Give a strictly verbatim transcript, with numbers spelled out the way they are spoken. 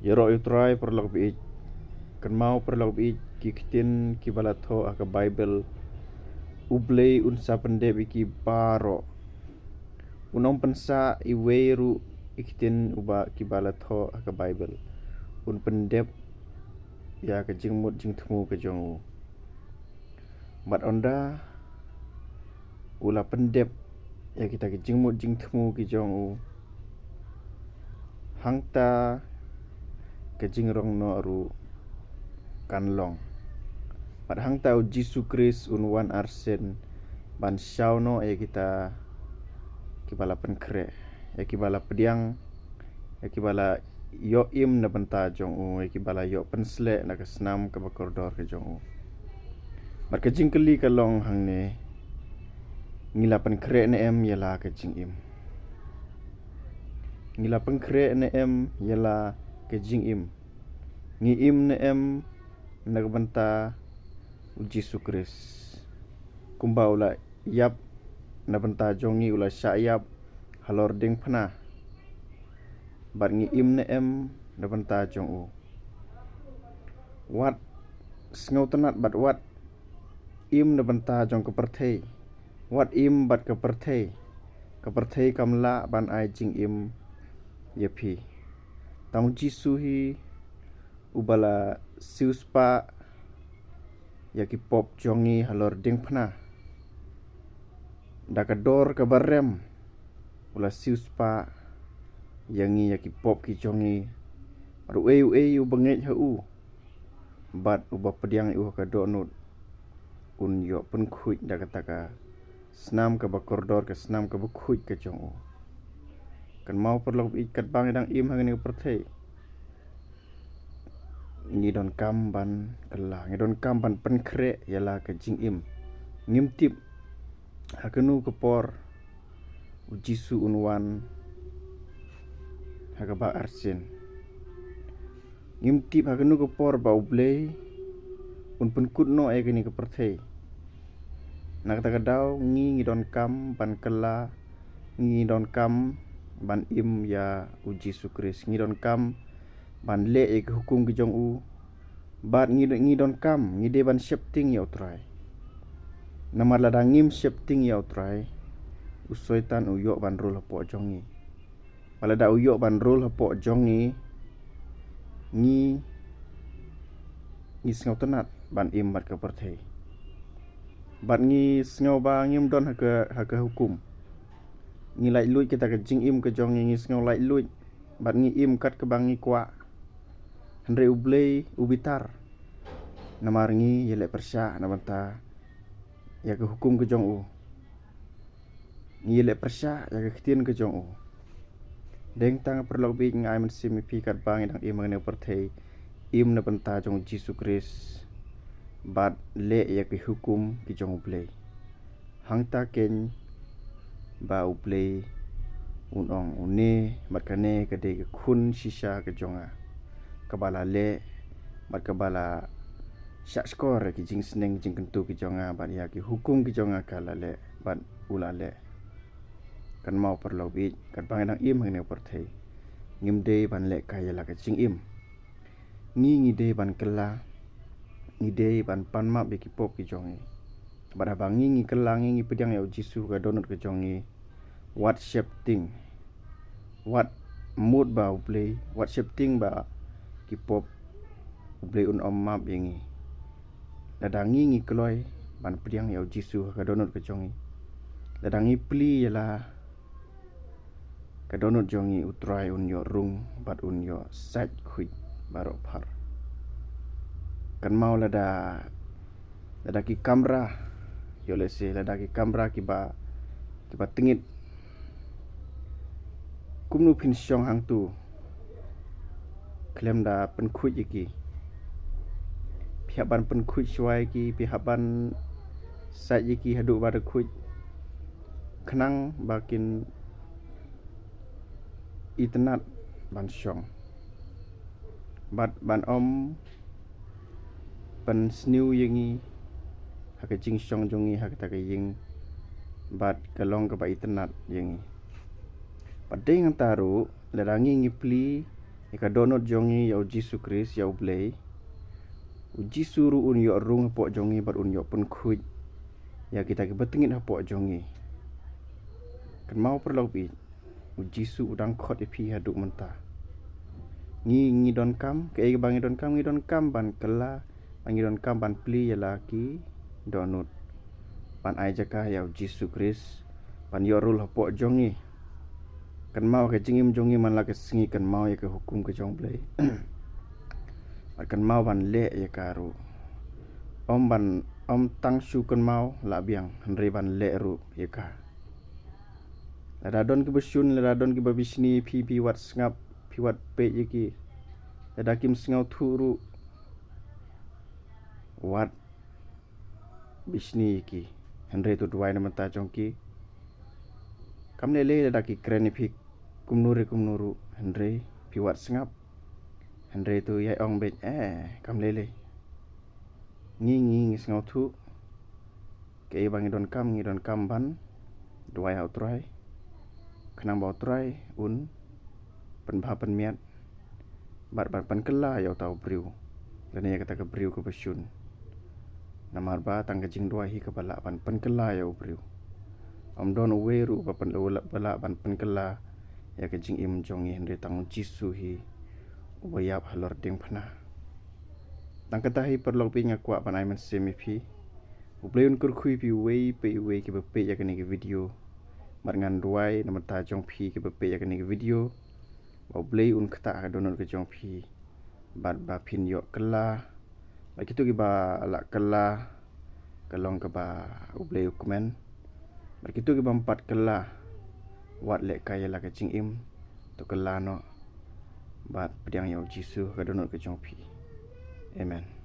Ïaroh ïa u Trai, paralok baieit. Kynmaw, paralok baieit, ki ktien kiba la thoh ha ka Baibl, U Blei un sa pyndep ïa ki baroh. Un ym pynsah iwei ruh ïa ki ktien uba, kiba la thoh ha ka Baibl. Un pyndep ïa ka jingmut jingthmu ka jong u. Bad ynda u la pyndep ïa kita ki jingmut jingthmu ki jong u, hangta ka jingrong noh ruh kan long. Bad hangta U Jisu Khrist un wan arsien ban shaw noh ïa kita kiba la pynkhreh, ïa kiba la pdiang, ïa kiba la ïoh im na bynta jong u, ïa kiba la ïoh pynsleh na ka snam kaba kordor ka jong u. Bad ka jingkylli ka long hangne, ngi la pynkhreh ne em ïa la ka jingim? Ngi la pynkhreh ne em ïa la ka jingim? Ngi im ne em na ka bynta U Jisu Khrist, kumba u la ïap na bynta jong ngi, u la shah ïap halor diengphna? Bad ngi im ne em na bynta jong u? Wat sngewtynnat bad wat im na bynta jong ka pyrthei. Wat im bad ka pyrthei. Ka pyrthei kam lah ban ai jingim ïa phi. Tang U Jisu hi uba la siewspah ïa ki pop jong ngi halor diengphna. Da ka dor kaba rem u la siewspah ïa ngi, ïa ki pop ki jong ngi. Bad uei uei uba ngeit ha u bad uba pdiang ïa u ha ka dohnud, un ïoh pynkhuid da kata ka snam kaba kordor, ka snam kaba khuid ka jong u. Kynmaw, paralok baieit, katba ngi dang im ha kane ka pyrthei, ngi donkam ban kylla, ngi donkam ban pynkhreh ïa la ka jingim. Ngim tip ha kano ka por U Jisu un wan ha kaba arsien. Ngim tip ha kano ka por ba U Blei un pynkut noh ïa kane ka pyrthei. Na kata ka daw ngi, ngi donkam ban kylla, ngi donkam ban im ïa U Jisu Khrist, ngi donkam ban leh ïa ki hukum ki jong u. Bad ngi, ngi donkam, ngi dei ban sheptieng ïa U Trai. Namar lada ngim sheptieng ïa U Trai, u Soitan u ïoh ban rule hapoh jong ngi. Bad lada u ïoh ban rule hapoh jong ngi, ngi, ngi sngewtynnat ban im bad ka pyrthei. Bad ngi sngew ba ngim don ha ka, ha ka hukum. Ngi laitluid kita ka jingim ka jong ngi, ngi sngew laitluid. Bad ngi im kat kaba ngi kwah. Hynrei U Blei u bitar. Namar ngi ïaleh pyrshah na bynta ïa ka hukum ka jong u. Ngi ïaleh pyrshah ïa ka ktien ka jong u. Dei tang, paralok baieit, nga ai mynsiem ïa phi, katba ngi dang im ha kane ka pyrthei, im na bynta jong U Jisu Khrist bad leh ïa ki hukum ki jong U Blei. Hangta keiñ ba U Blei un ong, une bad kane ka dei ka khun shisha ka jong nga, kaba la leh bad kaba la shahshkor ïa ki jingsneng jingkyntu ki jong nga, bad ïa ki hukum ki jong nga ka la leh bad u la leh. Kynmaw, paralok baieit, katba ngi dang im ha kane ka pyrthei, ngim dei ban leh kai ïa la ka jingim. Ngi, ngi dei ban kylla, ngi dei ban pan map ïa ki pop ki jong ngi. Bad haba ngi, ngi kylla, ngi, ngi pdiang ïa U Jisu ha ka dohnud ka jong ngi, wat sheptieng, wat mut ba U Blei, wat sheptieng ba ki pop, U Blei un ym map ïa ngi. Lada ngi, ngi kloi ban pdiang ïa U Jisu ha ka dohnud ka jong ngi, lada ngi plie ïa la ka dohnud jong ngi, U Trai un ïoh rung bad un ïoh sait khuid baroh phar. Kynmaw, lada, lada ki kamra, ïoh lehse lada ki kamra kiba, kiba tyngit, kumno phin shong hangto khlem da pynkhuid ïa ki? Phi hap ban pynkhuid shuwa ïa ki, phi hap ban sait ïa ki haduh ba da khuid, khnang ba kin itynnad ban shong. Bad ban ym pynsniew ïa ngi ha ka jingshong jong ngi ha kata ka ïing, bad ka long kaba itynnad ïa ngi. Bad dei nangta ruh, lada ngi, ngi plie Ïa ka dohnud jong ngi ïa u Jisu Khrist, ïa u Blei. U Jisu ruh un ïoh rung hapoh jong ngi bad un ïoh pynkhuid ïa kita kiba tyngit hapoh jong ngi. Kynmaw paralok baieit, u Jisu u dang khot ïa phi haduh mynta. Ngi, ngi donkam, kaei kaba ngi donkam, ngi donkam ban kylla, ngi donkam ban plie ïa la ki dohnud. Ban ai jaka ïa u Jisu Khrist ban ïoh rule hapoh jong ngi. Kynmaw ka jingim jong ngi man la ka sngi, kynmaw ïa ka hukum ka jong u Blei. Bad kynmaw ban leh ïa ka ruh. Ym ban, ym tang shu kynmaw la biang, hynrei ban leh ruh ïa ka. Lada don kiba shun, lada don kiba bishni ïa phi, phi wat sngap, phi wat peit ïa ki. Lada kim sngewthuh ruh, wat bishni ïa ki. Hynrei to duwai na bynta jong ki. Kam lei lei lada ki kren ïa phi kumno re kumno ruh, hynrei phi wat sngap. Hynrei to ïai ong beit, eh, kam lei lei. Ngi, ngi, ngi sngewthuh. Kaei ba ngi donkam, ngi donkam ban duwai ha u Trai. Khnang ba u Trai un pynbha pynmiat bad ban pynkylla ïa uta u briew, lane ïa kata ka briew kaba shun. Namar ba tang ka jingduwai hi kaba lah ban pynkylla ïa u briew. Ym don uwei ruh ba pyn-, ba lah ban pynkylla ïa ka jingim jong ngi, hynrei tang u Jisu hi uba ïap halor diengphna. Tang kata hi paralok baieit, nga kwah ban ai mynsiem ïa phi. U Blei un kyrkhu ïa phi uwei pa uwei kiba peit ïa kane ka video. Bad ngan duwai na bynta jong phi kiba peit ïa kane ka video, ba u Blei un ktah ha ka dohnud ka jong phi. Bad ba phin ïoh kylla. Bad kito kiba lah kylla, ka long kaba u Blei u kmen. Bad kito kibym pat kylla, wat lehkai ïa la ka jingim, to kylla noh. Bad pdiang ïa u Jisu ha ka dohnud ka jong phi. Amen.